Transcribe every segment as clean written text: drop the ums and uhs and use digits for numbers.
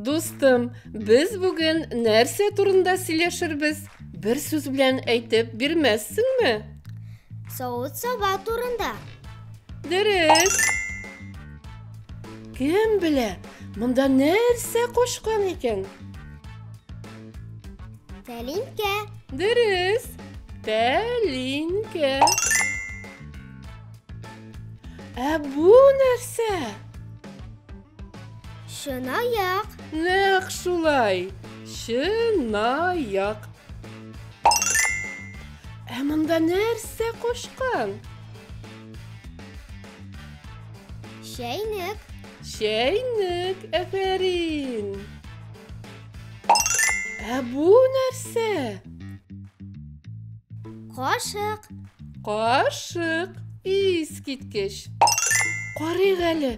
Дустым, без бүген нәрсә турында сөйләшербез? Бер сүз белән әйтеп бирмәссеңме? Савыт-саба турында. Дөрес. Кем белә, монда нәрсә кушкан икән? Тәлинкә. Дөрес. Тәлинкә. Ә бу нәрсә? Чынаяк. Нәкъ шулай. Чынаяк. Ә монда нәрсә кушкан? Чәйнек. Чәйнек, әфәрин. Ә бу нәрсә? Кашык. Кашык. Искиткеч. Карыйк әле,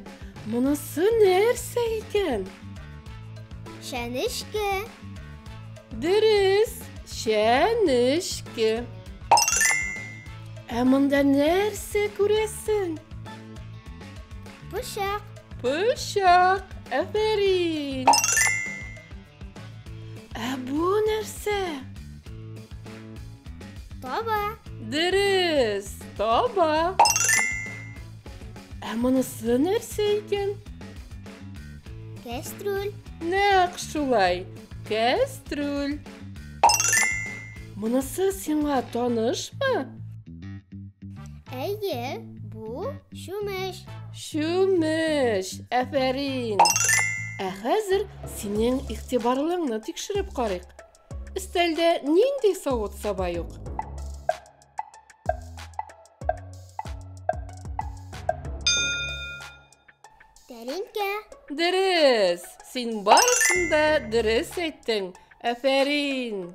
монысы нәрсә икән? Чәнечке. Дөрес, чәнечке. Ә монда нәрсә күрәсең? Пычак. Пычак. Әфәрин. Ә бу нәрсә? Таба. Дөрес, таба. Ә монысы нәрсә икән? Кәстрүл. Нәкъ шулай, кәстрүл. Монысы сиңа танышмы? Әйе, бу чүмеч. Чүмеч, әфәрин. Ә хәзер синең игътибарлыңны тикшереп карыйк. Өстәлдә нинди савыт-саба юк? Тәлинкә. Дөрес! Син барысын да дөрес әйттең. Әфәрин!